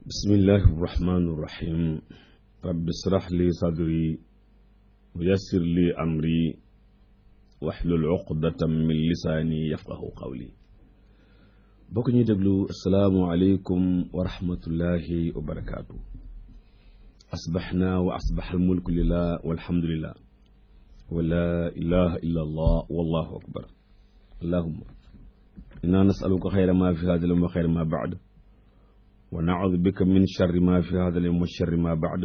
bismillahi irrahmani irrahim rabbi israh li sadri wa yassir li amri wahlul uqdatan min lisaani yafqahu qawli bokk ñuy déglu asalaamu aleykum wa rahmatullahi wa barakaatu asbaxna wa asbax almulku lillah walhamdulillah wa la ilaha illa allah wallahu akbar allahumma inna nasaluka xayra ma fi hada al-yawm wa xayra ma ba'd wa naudu bika min charri ma fi hada al-yawm wa charri ma ba'd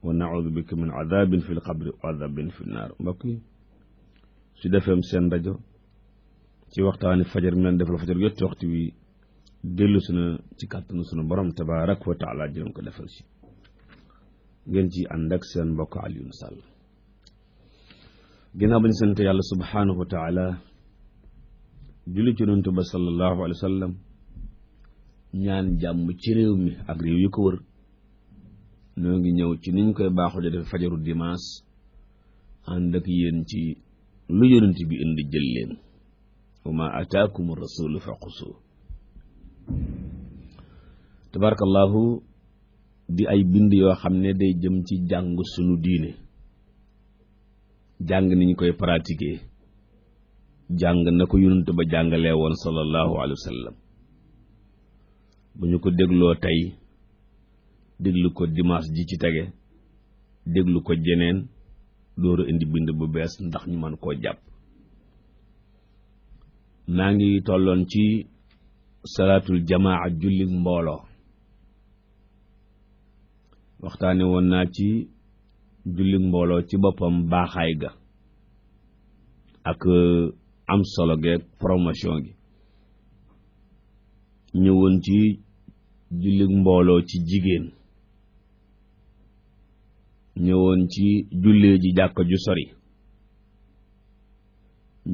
wa naudu bika min adabin fi l-qabri wa adabin fi n-naar mbokk yi su defeem seen rajo ci waxtaani fajar mi leen defal fajar yotti waxtu wi dellu suna ci kàttanu sunu borom tabarak wa taala jëleen ko defal si ngeen ci ànd ak seen mbokk Alioune Sall ginnaaw ba ñu sant yàlla subhanahu wa taala julli ci yonent ba sallallahu alayhi wa sallam ñaan jàmm ci réew mi ak réew yu ko wër noo ngi ñëw ci niñ koy baaxoo def fajaru dimanche ànd ak yéen ci lu yonent bi indi jël leen wa ma ataakum rasulu faqusu tabarakallahu di ay bind yoo xam ne day jëm ci jàng sunu diine jàng niñ koy pratiquer jàng na ko yonent ba jàngalee woon sallallahu alayhi wa sallam bu ñu ko dégloo tey déglu ko dimanche ji ci tege déglu ko jeneen dooru indi bind bu bees ndax ñu mën koo jàpp maa ngi tolloon ci salaatul jamaa julli mbooloo waxtaane woon naa ci julli mbooloo ci boppam baaxaay ga ak am solo geeg promotion gi ñëwoon ci julli mbooloo ci jigéen ñëwoon ci jullee ji jàkka ju sori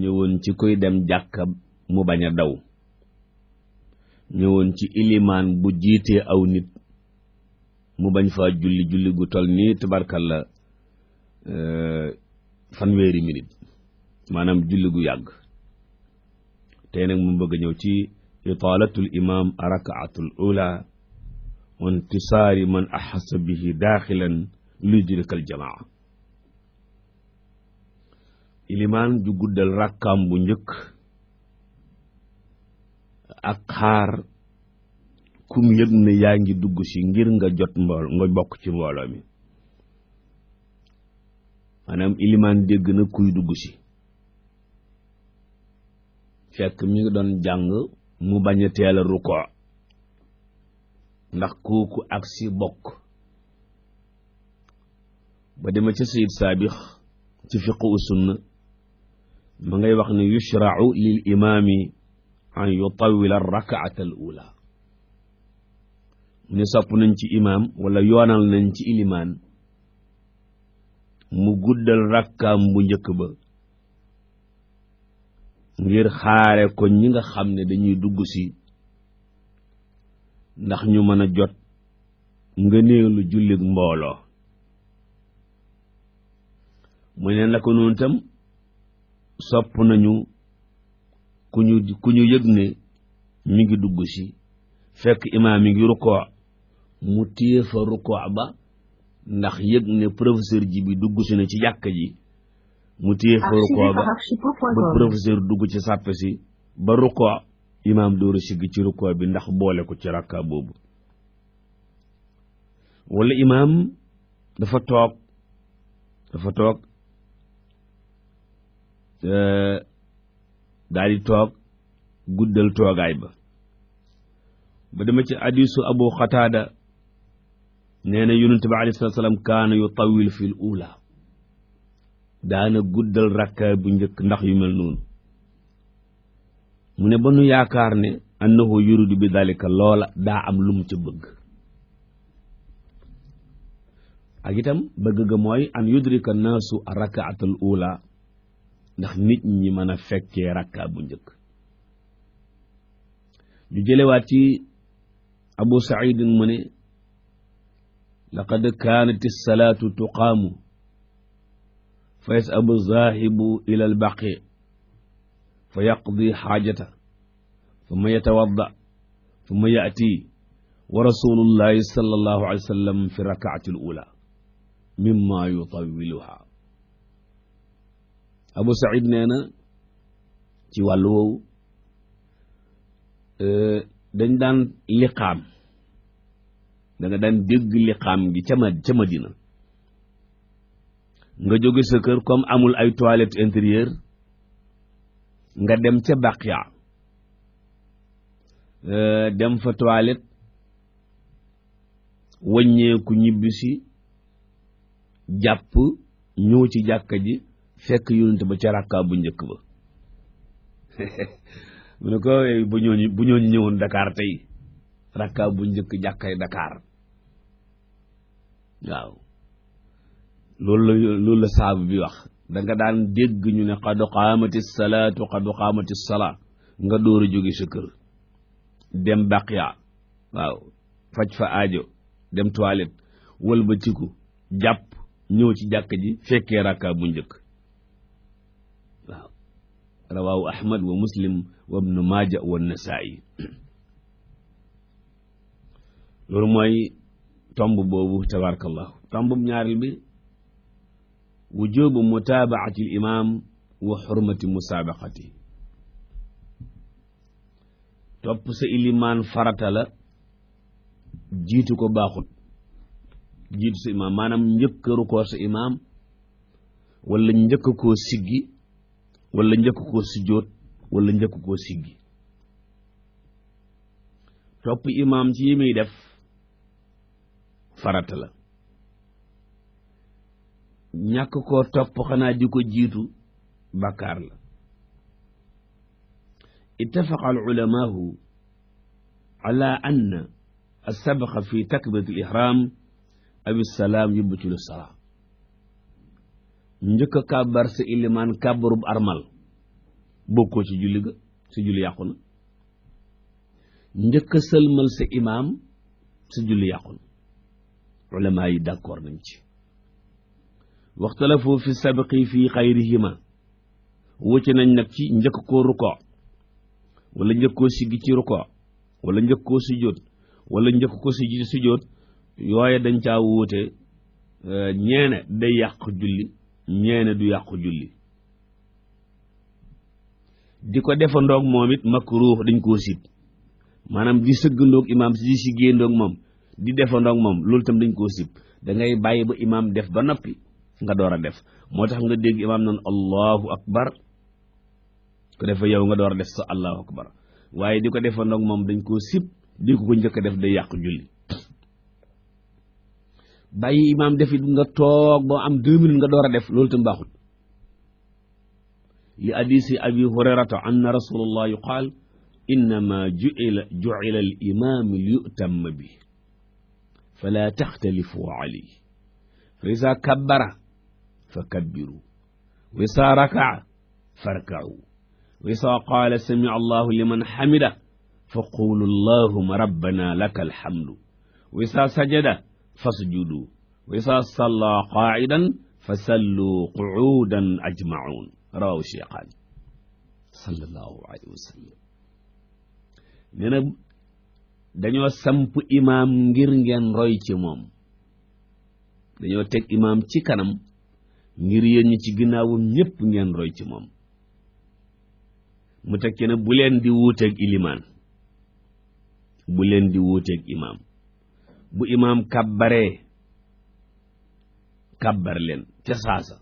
ñëwoon ci koy dem jàkka mu bañ a daw ñëwoon ci ilimaan bu jiitee aw nit mu bañ faa julli gu toll nii tabarkalla fanweeri minute maanaam julli gu yàgg tey nag mu bëgg a ñëw ci itaalatul imam rakaatul ula wa intisaari man axasa bihi daaxilan liyudrikal jamaa ilimaan ju guddal rakkaam bu njëkk ak xaar kum yëg ne yaa ngi dugg si ngir nga jot nga bokk ci mbooloo mi maanaam ilimaan dégg na kuy dugg si fekk mi ngi doon jàng mu bañ a teel a rukkoo ndax kooku ak si bokk ba dema ca sayid saabix ci fiqhu sunna ma ngay wax ne yushra'u lil imaami an yutawwila ar-rak'ata al-ula mu ne sopp nañ ci imaam wala yoonal nañ ci ilimaan mu guddal rakkaam bu njëkk ba ngir xaare ko ñi nga xam ne dañuy dugg si ndax ñu mën a jot ngëneelu jullit mbooloo mu ne naka noonu tam sopp nañu ku ñu yëg ne mi ngi dugg si fekk imaam mi ngi rukkoo mu téye fa rukkoo ba ndax yëg ne professeur ji bi dugg si na ci jàkka ji mu téye fa rukkoo ba professeur dugg ci sàppe si ba rukkoo imaam dooru sigg ci rukkoo bi ndax boole ko ci rakka boobu wala imaam dafa toog daal di toog guddal toogaay ba dama ci hadiisu Abu Xataada nee na yonent bi alayhi salaatu salaam kaana yutawwil fil ula daana guddal rakka bu njëkk ndax yu mel noonu mu ne ba nu yaakaar ne annahu yuridu bi dalika loola daa am lu mu ca bëgg ak itam bëgg ga mooy an yudrika naasu rakaatul ula ndax nit ñi mën a fekkee rakka bu njëkk ñu jëlewaat ci Abu Saïd mu ne laqad kaanat as-salaatu tuqaamu fa yasabu zaahibu ila al-baqi fa yaqdi xaajata thumma yatawadda thumma ya'ti wa rasulullahi sallallahu alayhi wa sallam fi rakaati al ula mimma yutawiluha. Abu Saïd nee na ci wàllu woowu dañ daan liqaam, da nga daan dégg liqaam gi ca Madina, nga jóge sa kër comme amul ay toilette intérieure nga dem ca Baqiya dem fa toilette wàññeeku ñibbisi jàpp ñëw ci jàkka ji fekk yonent ba ca rakka bu njëkk ba mu ne ko bu ñooñu ñëwoon Dakar tey rakka bu njëkk jàkkay Dakar waaw loolu la saabu bi wax. da nga daan dégg ñu ne qad qaamati salaatu qad qaamati salaa nga door a jóge sa kër dem Baqiya waaw faj fa aajo dem toilette wëlbatiku jàpp ñëw ci jàkk ji fekkee rakka bu njëkk. waaw rawaahu Ahmad wa Muslim wa Ibnu Maaja wa Nasaa'i. loolu mooy tomb boobu tabarakallahu. tomb ñaareel bi wujubu mutaabaati al imaam wa xurmati musaabaqati. topp sa ilimaan farata la, jiitu ko baaxut. jiitu sa imaam maanaam njëkk rukoo sa imaam wala njëkk koo siggi wala njëkk koo sujjóot wala njëkk koo siggi. topp imaam ci yi muy def farata la. ñàkk koo topp xanaa di ko jiitu bàkkaar la. ittafaqa al ulamaahu ala anna as-sabqa fi takbiratil ihram aw as-salaam yubtilu salaa. njëkk a kàbbar sa ilimaan kàbbarub armal bokkoo ci julli ga, sa julli yàqu na. njëkk a sëlmal sa imaam sa julli yàqu na. ulamaa yi d'accord nañ ci. waxtalafu fi sabqi fi xayrihima, wuute nañ nag ci njëkk koo rukoo wala njëkk koo siggi ci rukoo wala njëkk koo sujjóot wala njëkk ko siggi ci sujjóot. yooye dañ caa wuute. ñeene day yàq julli, ñeene du yàqu julli. di ko defandoog moom it makruuh, dañ koo sib. maanaam di sëggandoog imaam di siggéendoog moom di defandoog moom loolu tam dañ koo sib. da ngay bàyyi ba imaam def ba noppi nga door a def. moo tax nga dégg imaam naan allahu akbar ko defa yow nga door a def sa allahu akbar. waaye di ko defandoog moom dañ koo sib. di ko njëkk a def day yàq julli. bàyyi imaam def it nga toog ba am 2 minutes nga door a def loolu tam baaxul. li hadiisi abi hurayrata anna rasulullahi qaal innama ju'ila al imaamu li yu'tamma bi fala taxtalifu alayhi fa isa kabbara fa kabbiru wa isa raka'a farka'u wa isa qaala sami'a allahu liman hamida fa qulu allahumma rabbana laka alhamdu wa isa sajada fasjudu wa isa salla qaa'idan fa sallu qu'uudan ajma'uun rawahu shaykhaan sallallahu alayhi wa sallam. nee na dañoo samp imaam ngir ngeen roy ci moom. dañoo teg imaam ci kanam ngir yéen ñi ci ginnaawam ñépp ngeen roy ci moom. mu teg ci ne bu leen di wuuteeg ilimaan, bu leen di wuuteeg imaam. bu imaam kàbbaree kàbbar leen ca saasa.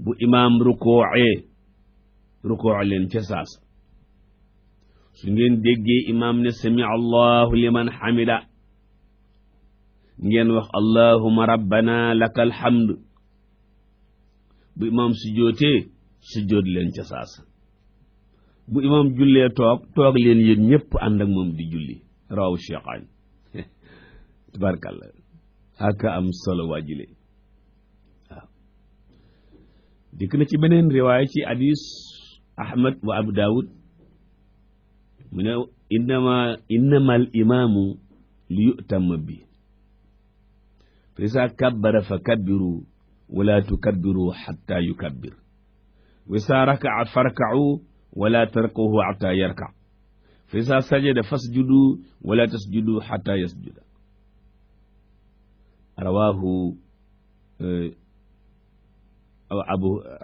bu imaam rukooxee rukoox leen ca saasa. su ngeen déggee imaam ne sami allahu liman hamida ngeen wax allahumma rabbana lakal hamd. bu imaam sujjootee sujjoot leen ca saasa. bu imaam jullee toog leen yéen ñëpp ànd ak moom di julli. rawahu shaykhaan tabarakallah. haka am solo waajile. waaw dikk na ci beneen riwaaya ci hadis Ahmad wa Abu Daawud mu ne innama al imaamu li yu'tamma bi fa izaa kabbara fa kabbiru wala tukabbiru hatta yukabbir wa izaa raka'a farka'u wala tarkuhu hatta yarka' fa izaa sajada fasjudu wala tasjudu hatta yasjuda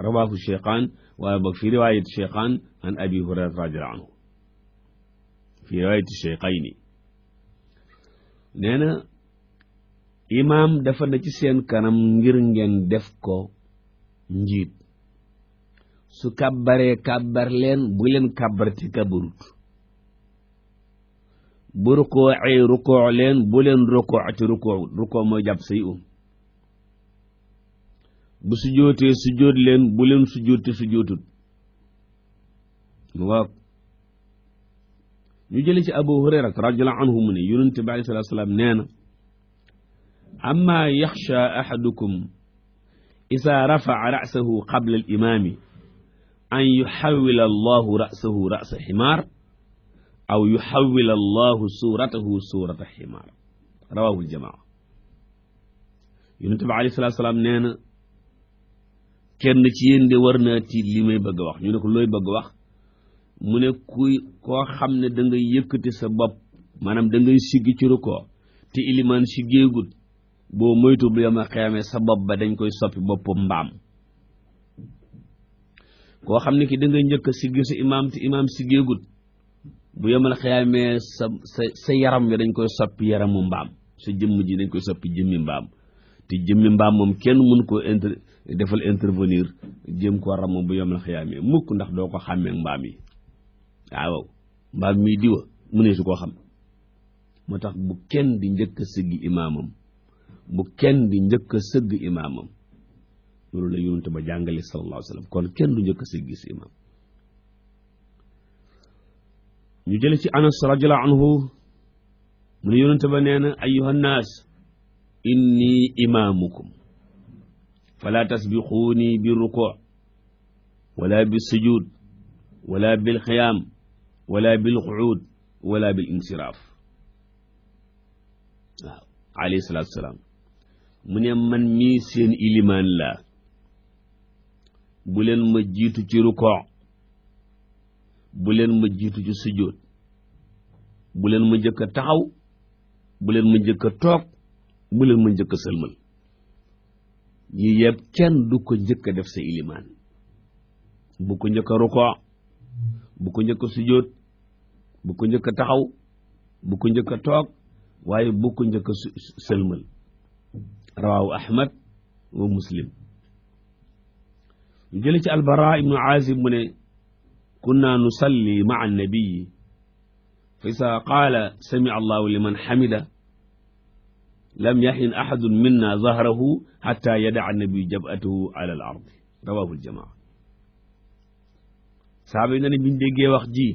rawaahu Shaykhaan waaye boog fi riwaayati Shaykhaan an Abi Hurayra radiyallaahu anhu fi riwaayati Shaykhayni nee na imaam dafa na ci seen kanam ngir ngeen def ko njiit su kàbbaree kàbbar leen bu leen kàbbar te kàbbarut bu rukoocee rukooc leen bu leen rukooc te rukooc mooy jàpp say bu sujootee sujoot leen bu leen sujoot te sujootut mu waaw ñu jële ci Abu Hurayra radiyallahu anhu mu ne Yonent bi alayhi salaatu wa salaam nee na amma yaxsha ahadukum izaa rafa'a ra'sahu qabla al-imaami an yuhawwila Allahu ra'sahu ra'sa himaar aw yuhawwila Allahu suuratahu suurata himaar rawaahu al-jamaa Yonent bi alayhi salaatu wa salaam nee na kenn ci yéen de war naa tiit li may bëgg a wax ñu ne ko looy bëgg a wax mu ne koo xam ne da ngay yëkkati sa bopp maanaam da ngay siggi ci rukoo te ilimaan siggeegut boo moytu bu yama xeamee sa bopp ba dañ koy soppi boppam mbaam koo xam ne ki da ngay njëkk a siggi sa imaam te imaam siggeegut bu yamal xeamee sa yaram wi dañ koy soppi yaramu mbaam sa jëmm ji dañ koy soppi jëmmi mbaam te jëmmi mbaam moom kenn mënu koo defal intervenir jëm ko ram bu yamal xeamee mukk ndax doo ko xàmmee mbaam yi waaw mbaam mii diwa mu ne su koo xam moo tax bu kenn di njëkk a sëggi imaamam bu kenn di njëkk a sëgg imaamam loolu la yonent ba jàngale sallallahu alayhi wa sallam kon kenn du njëkk a sëggi si imaam ñu jële ci Anas radiyallahu anhu mu ne yonent ba nee na ayyuhan naas inni imaamukum fala tasbiquuni bi rukuu wala bi sujud wala bil xiyaam wala bil quud wala bil insiraaf waaw alayhi salaatu salaam mu ne man mii seen ilimaan laa bu leen ma jiitu ci rukoo bu leen ma jiitu ci sujjóot bu leen ma njëkk a taxaw bu leen ma njëkk a toog bu leen ma njëkk a sëlmal yii yëpp kenn du ko njëkk a def sa ilimaan bu ko njëkk a rukoo bu ko njëkk a sujjóot bu ko njëkk a taxaw bu ko njëkk a toog waaye bu ko njëkk a sëlmal rawaahu Ahmad wa Muslim ñu jële ci Al-Baraa ibnu Aazib mu ne kunna nusalli ma'a an-nabiyyi fa izaa qaala sami'a Allahu liman hamida lam yahin ahadun minna zahrahu hatta yada'a an-nabiyyu jabhatahu ala al-ardi rawaahu al-jamaa saaba yi ne ne biñ déggee wax ji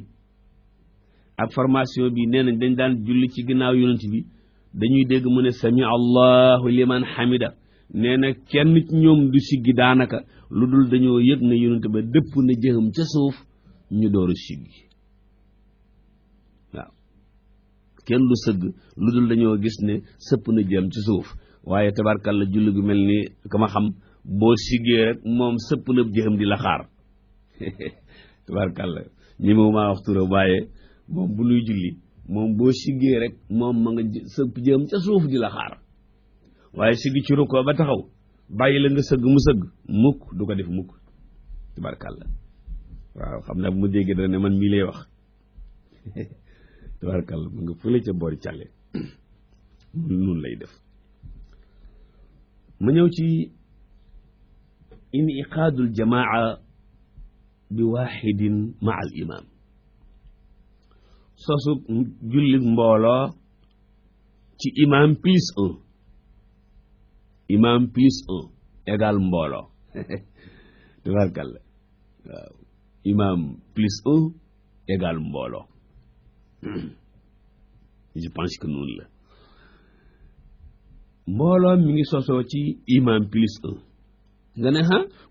ak formation bi nee nañ dañ daan julli ci ginnaaw yonent bi dañuy dégg mu ne sami allahu liman hamida nee na kenn ci ñoom du siggi daanaka lu dul dañoo yëg ne yonent ba dëpp na jëxam ca suuf ñu door a siggi waaw kenn du sëgg lu dul dañoo gis ne sëpp na jëm ci suuf waaye tabarkalla julli gu mel ni kama xam boo siggee rek moom sëpp na jëxam di la xaar tabarkalla ñi maa wax tura waaye moom bu nuy julli moom boo siggee rek moom ma nga sëpp jëm ca suuf di la xaar waaye siggi ci rukkoo ba taxaw bàyyi la nga sëgg mu sëgg mukk du ko def mukk tabarkalla waaw xam naa bu mu déggee dana ne man mii lay wax tabarkalla mu nga fële ca boori càlle noonu lay def ma ñëw ci iniqaadul jamaa bi waaxidin ma al imam sosu julli mbooloo ci imam plus un imam plus un égal mbooloo tabarkalla waaw imam plus un égal mbooloo je pense que noonu la mbooloo mi ngi sosoo ci imam plus un nga ne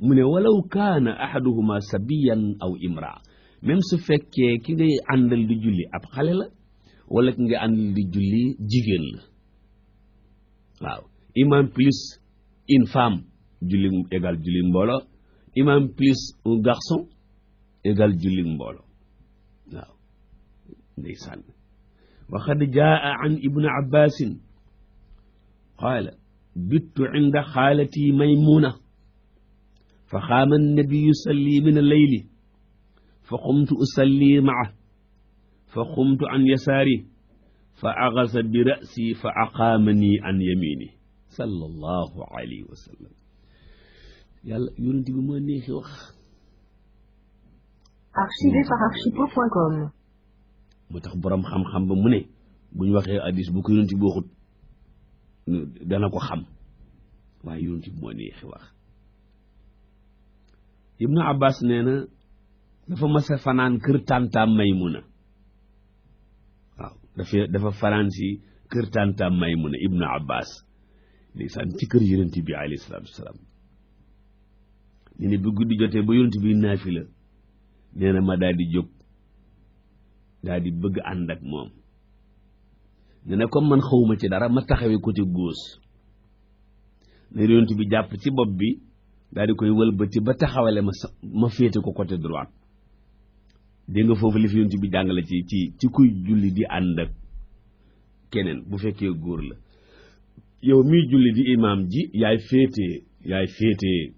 mu ne walaw kaana ahaduhuma sabiyan aw imraa même su fekkee ki ngay àndal di julli ab xale la wala ki ngay àndal di julli jigéen la waaw imam plus une femme julli égal julli mbooloo imam plus un garçon égal julli mbooloo waaw ndeysaan wa qad jaa an ibnu abbasin qaala bittu inda xaalati maymuna fa xaama annabi yusalli min alleyli fa qumtu usalli maa fa qumtu an yasaari fa axasa bi rasi fa aqaamani an yamini sallallahu alayhi wa sallam. yàlla yonent bi moo neexi wax. archivé par archipo.com. moo tax boroom xam-xam ba mu ne bu ñu waxee hadiis bu ko yonent bi waxut dana ko xam waaye yonent bi moo neexi wax. Ibnu Abbas nee na dafa mas a fanaan kër tàntaam Maymuna waaw dafa fanaan si kër tàntaam Maymuna Ibnu Abbas ndeysaan ci kër yonent bi alayhi salaatu wasalaam. ñu ne bi guddi jotee ba yonent bi naafila nee na ma daal di jóg daal di bëgg ànd ak moom nee na comme man xawma ci dara ma taxawee côté gauche ne yonent bi jàpp ci bopp bi daal di koy wëlbati ba taxawale ma féete ko côté droite. dégg nga foofu li fi yonent bi jàngale ci kuy julli di ànd ak keneen bu fekkee góor la yow miy julli di imaam ji yaay féete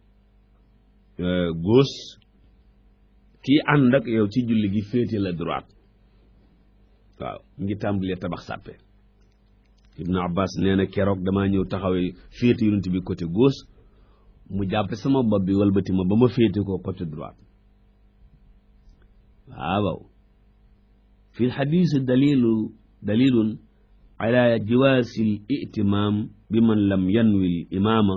gauche kii ànd ak yow ci julli gi féete la droite waaw ngi tàmbalee tabax sàppe. Ibnu Abbas nee na keroog damaa ñëw taxawee féete yonent bi côté gauche mu jàppe sama bopp bi walbati ma ba ma féete ko côté droite. waaw fi lxadis dalilun ala jawaasi l itimaam bi man lam yanwi l imaama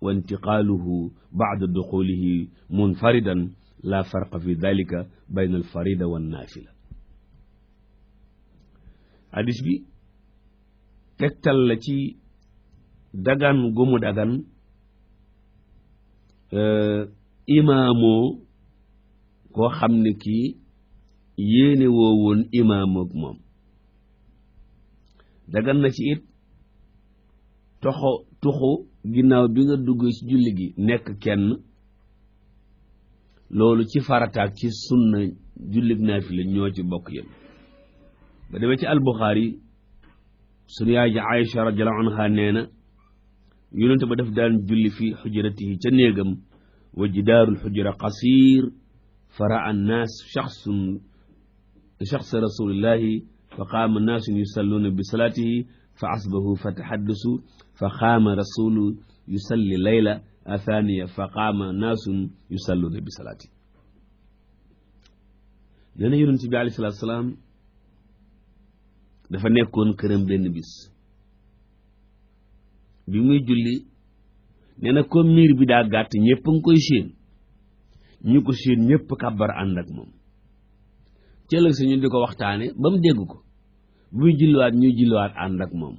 wa intiqaaluhu bacda duxulihi munfaridan la farqa fi dalika bayna alfarida wa naafila. hadis bi tegtal la ci dagan gu mu dagan imaamoo koo xam ne kii yéene woo woon imaam ak moom. dagan na ci it tuxu ginnaaw bi nga dugg ci julli gi nekk kenn loolu ci farataak ci sunna jullig naafila ñoo ci bokk yéen. ba demee ci albuxaari sunu yaay ji Aïcha radiyallahu anha nee na yonente ba daf daan julli fi xujratihi ca néegam wa jidaarul xujra qasiir fa raa annaas shaxsa rasulillahi fa qaama naasun yusalluuna bi salaatihi fa asbahu fa taxaddasu fa qaama rasulu yusalli layla athaniya fa qaama naasun yusalluuna bi salaatihi. nee na yonent bi alayhi salaatu salaam dafa nekkoon këram benn bis bi muy julli nee na comme miir bi daa gàtt ñëpp a ngi koy séen ñu ko séen ñëpp kàbbar ànd ak moom ci ëllëg sa ñu di ko waxtaane ba mu dégg ko bu muy julliwaat ñuy julliwaat ànd ak moom.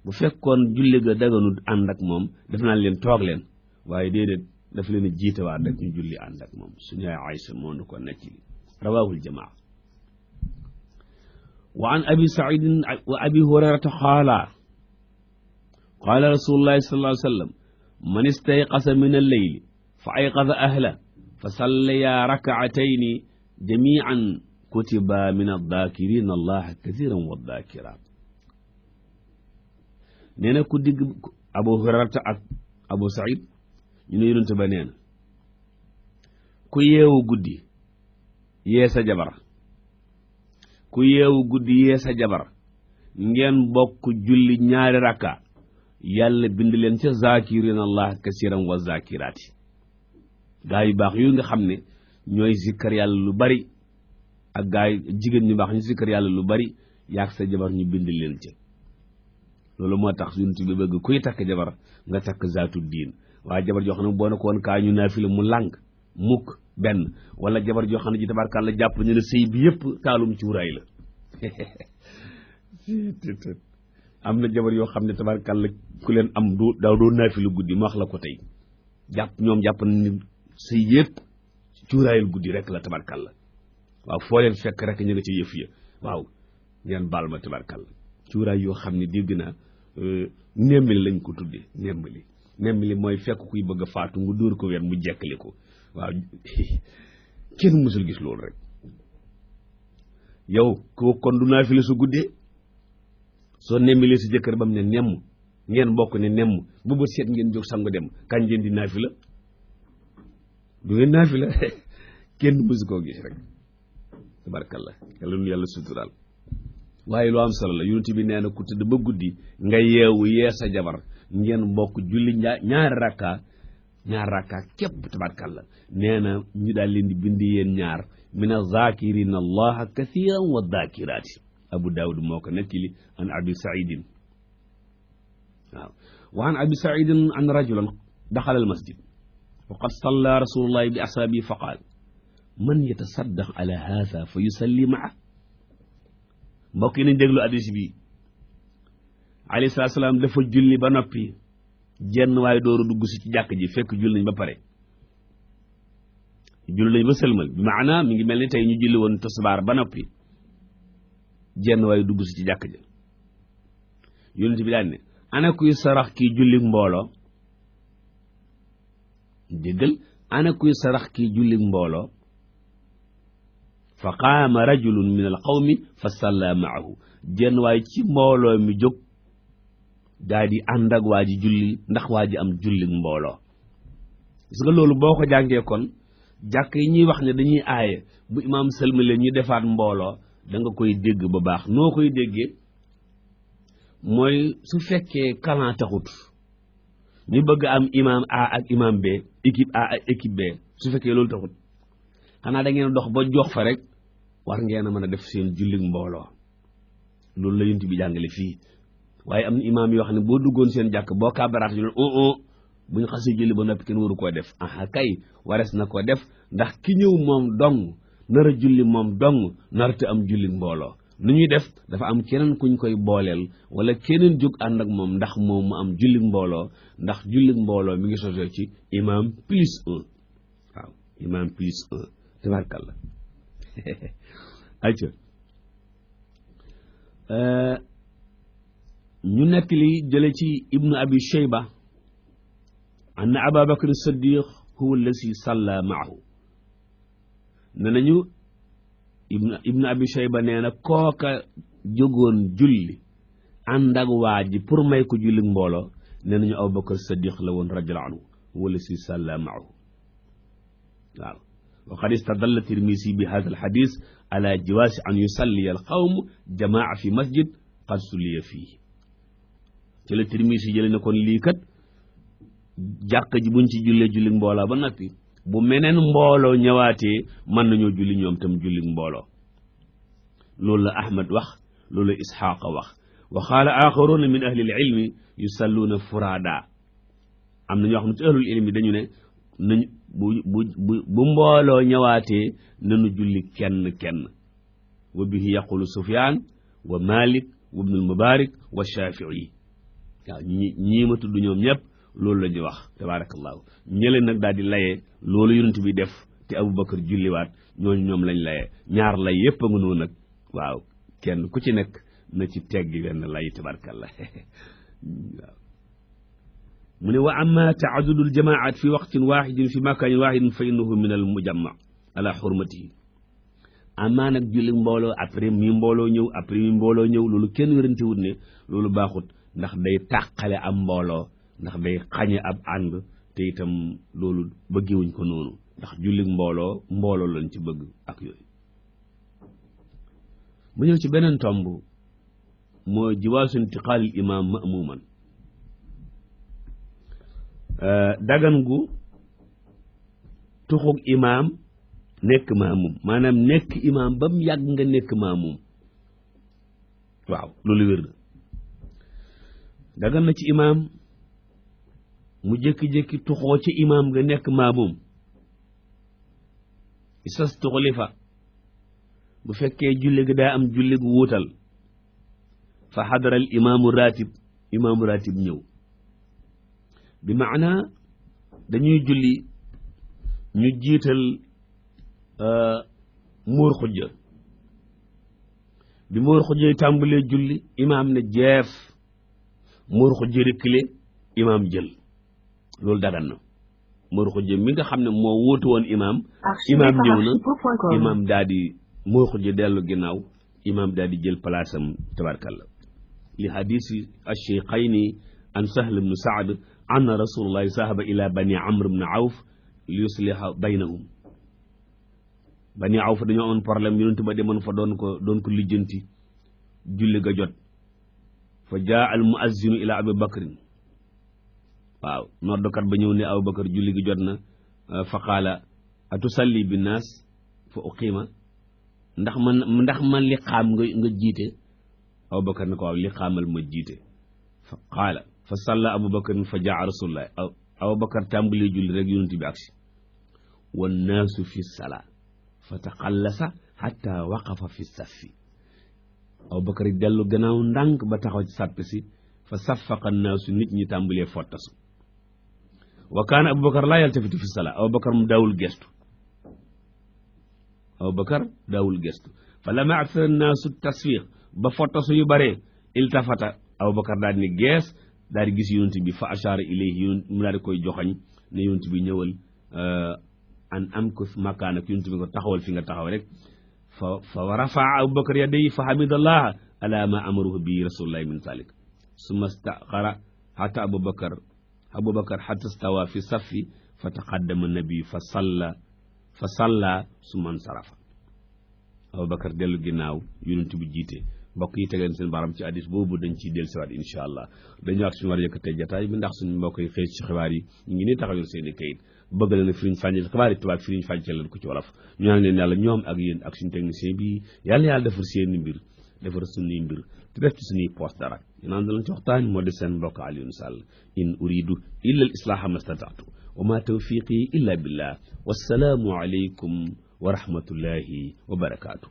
bu fekkoon julli ga daganut ànd ak moom def naa leen toog leen waaye déedéet daf leen a jiitewaat rek ñu julli ànd ak moom. suñu yaay Aysa moo nu ko nekk li rawaahul jamaa. wa an abi saidin wa abi hurayrata qaala rasulullahi sallallahu alayhi wa sallam man istayqasa min alleyli fa ayqada ahla fa sallaya rakaatayni jamian kutiba min addaakirina allaha kathiran wa addaakiraat. nee na ku digg abu hurayrata ak abu said ñu ne yonent ba nee na ku yeewu guddi yee sa jabar ku yeewu guddi yee sa jabar ngeen bokk julli ñaari rakka yàlla bind leen ca zaakirina allah kasiran wa zaakiraati. gaa yu baax yooyu nga xam ne ñooy zikkar yàlla lu bari ak gaa yi jigéen ñu baax ñu zikkar yàlla lu bari yaag sa jabar ñu bind leen ca. loolu moo tax yonent bi bëgg kuy takk jabar nga takk zaatu diin waaye jabar joo xam ne boo ne ko woon kaa ñu naafila mu làng mukk benn wala jabar joo xam ne ji tabarkàlla jàpp ne sëy bi yëpp taalum cuuraay la. am na jabar yoo xam ne tabarkàlla ku leen am doo naafila guddi ma wax la ko tey jàpp na ni sëy yëpp cuuraayal guddi rek la tabarkàlla waaw foo leen fekk rek ñu nga ci yëf ya waaw ngeen baal ma tabarkàlla cuuraay yoo xam ne dégg naa nembali lañ ko tuddee nembali mooy fekk kuy bëgg a faatu nga dóor ko wet mu jekkali ko waaw kenn mësul gis loolu rek. yow ko kon du naafila su guddee soo nemmilee si jëkkër ba mu ne nemm ngeen bokk ne nemm bu bët seet ngeen jóg sangu dem kañ ngeen di naafila du ngeen naafila kenn mësu koo gis rek tabarkallah yàlla nu yàlla suturaal waaye lu am solo la yonent bi nee na ku tëdd ba guddi nga yeewu yee sa jabar ngeen bokk julli ñaari rakka képp tabarkallah nee na ñu daal leen di bind yéen ñaar mina zakirina allaha kathiran wa zakirati Abu Daawud moo ko nettali an Abi Saïdin waaw wa an Abi Saïdin an rajulan daxala al masjid wa qad salla rasulullahi bi ashaabihi fa qaal man yatasaddaq ala haadha fa yusalli maa mbokk yi nañ déglu hadiis bi alayhi salaatu salaam dafa julli ba noppi jenn waaye dooru dugg si ci jàkk ji fekk julli nañ ba pare julli nañ ba sëlmal bi maanaa mi ngi mel ni tey ñu julli woon tisbaar ba noppi jenn waaye dugg si ci jàkk ji yonent bi daal ne ana kuy sarax kii julli mbooloo déggal ana kuy sarax kii julli mbooloo fa qaama rajulun min al qawmi fa salla maahu jenn waaye ci mbooloo mi jóg daa di ànd ak waa ji julli ndax waa ji am julli mbooloo gis nga loolu boo ko jàngee kon jàkk yi ñuy wax ne dañuy aaye bu imaam sëlmale ñu defaat mbooloo da nga koy dégg ba baax noo koy déggee mooy su fekkee kalan taxut ñu bëgg am imaam A ak imaam B équipe A ak équipe B su fekkee loolu taxut xanaa da ngeen dox ba jox fa rek war ngeen a mën a def seen julli mbooloo loolu la yonent bi jàngale fii waaye am na imaam yoo xam ne boo duggoon seen jàkk boo kaabaraat ñu leen bu ñu xasee julli ba noppi kenn waru koo def aha kay wares na ko def ndax ki ñëw moom dong nar a julli moom dong narta am julli mbooloo nu ñuy def dafa am keneen kuñ koy booleel wala keneen jóg ànd ak moom ndax moom mu am julli mbooloo ndax julli mbooloo mi ngi sosoo ci imam plus 1 waaw imam plus 1 tabarkallah ayca ñu nekk li jële ci ibnu abi shayba anna aba bakr as-siddiq huwa allasi salla maahu ne nañu ibnu abi shayba nee na kooka jógoon julli ànd ak waa ji pour may ko julli mbooloo nee nañu abu bakr as-siddiq la woon radiyallahu anhu huwa allasi salla maahu waaw wa qad istadalla tirmisi bi hadha al-hadith ala jawazi an yusalli al-qawm jamaa fi masjid qad sulliya fihi ci la tirmisi jële ne kon lii kat jàkk ji buñ ci jullee julli mbooloo ba noppi bu meneen mbooloo ñëwaatee mën nañoo julli ñoom tam julli mbooloo loolu la ahmad wax loolu la isxaaqa wax wa qaala axaruna min ahli al-ilmi yusalluuna furaada am na ñoo xam ne ci ahlul ilmi dañu ne nañ bu mbooloo ñëwaatee nañu julli kenn wa bihi yaqulu sufyaan wa malik wa ibnu al-mubarak wa shafii waaw ñii ma tudd ñoom ñëpp loolu la ñuy wax tabarakallahu ñële nag daal di layee loolu yonent bi def te Abubakar julliwaat ñooñu ñoom lañ layee ñaar lay yépp a nga noonu nag waaw kenn ku ci nekk na ci teggi wenn lay tabarakallah waaw mu ne wa amma ta'addudul jamaat fi waqtin wahidin fi makanin wahidin fa innahu min al mujamma ala hurmatihi amma nag julli mbooloo après mi mbooloo ñëw loolu kenn wérante wut ne loolu baaxut ndax day tàqale am mbooloo ndax day xañe ab ànd te itam loolu bëggewuñ ko noonu ndax julli mbooloo lañ ci bëgg ak yooyu mu ñëw ci beneen tomb mooy jawaazu intiqaalil imaam ma'muuman dagan gu tuxug imaam nekk maamum maanaam nekk imaam ba mu yàgg nga nekk maamum waaw loolu wér na dagan na ci imaam mu jékki-jékki tuxoo ci imaam nga nekk maamum isas tuxlifa bu fekkee julli gi daa am julli gu wuutal fa xadaral imaamu ratib ñëw bi maana dañuy julli ñu jiital muur xujja bi muur xujja tàmbalee julli imaam ne jeef muur xujja rekkile imaam jël loolu dagan na muur xujja mi nga xam ne moo wóotu woon imaam ñëw na imaam daal di muur xujja dellu ginnaaw imaam daal di jël palaasam tabarkalla li hadisi ash-shaykhayni an Sahl ibn Sa'd anna rasulullahi sahaba ila bani Amr ibn Awf li yusliha baynahum bani Awf dañoo amoon problème yonent ba demoon fa doon ko lijjanti julli ga jot fa jaa al muazzinu ila Abi Bakrin waaw noddukat ba ñëw ne Abu Bakar julli gi jot na fa qaala atusalli binnaas fa uqiima ndax man li xaam nga jiite Abu Bakar ne ko waaw li xaamal ma jiite fa qaala fa salla Abu Bakar fa jaa rasulullah Abu Bakar tàmbali julli rek yonent bi agsi wannaasu fi salaa fa taqallasa xatta waqafa fi saffi Abu Bakar dellu gannaaw ndànk ba taxaw ci sàpp si fa saffaqa naasu nit ñi tàmbalee fottasu wa kaana Abu Bakar laa yaltafitu fi salaa Abu Bakar mu daawul gestu fa lama aksara naasu tasfiq ba fottasu yu bare iltafata Abu Bakar daal ni gees daal di gis yonent bi fa ashara ilayhi mu daal di koy joxañ ne yonent bi ñëwal an amkus makaanak yonent bi nga taxawal fi nga taxaw rek fa rafaa Abu Bakar yadayhi fa hamidallah ala ma amaruhu bi rasulullahi min zalik summa staqara hatta Abu Bakar hatta stawa fi saffi fa taqaddama nabi fa salla summa nsarafa Abu Bakar dellu ginnaaw yonent bi jiite mbokk yi tegeen seen baram ci hadis boobu dañ ciy dellu siwaat insha allah dañu ak suñu war a yëkkatee jataay bi ndax suñu mbokk yi xëy ci xibaar yi ñu ngi nii taxawal seen i kayit bëgg leen firiñ fàncal xibaar yi tubaab firiñ fàncal leen ko ci wolof ñu naan leen yàlla ñoom ak yéen ak suñu technicien bi yàlla defar seeni mbir defar suñuy mbir te def ci suñuy poste dara ñu naan dalañ ci waxtaan moo di seen mbokk Alioune Sall in uridu illa al islaha mastata'tu wa ma tawfiqi illa billah wassalaamu alaykum wa rahmatullahi wa barakaatu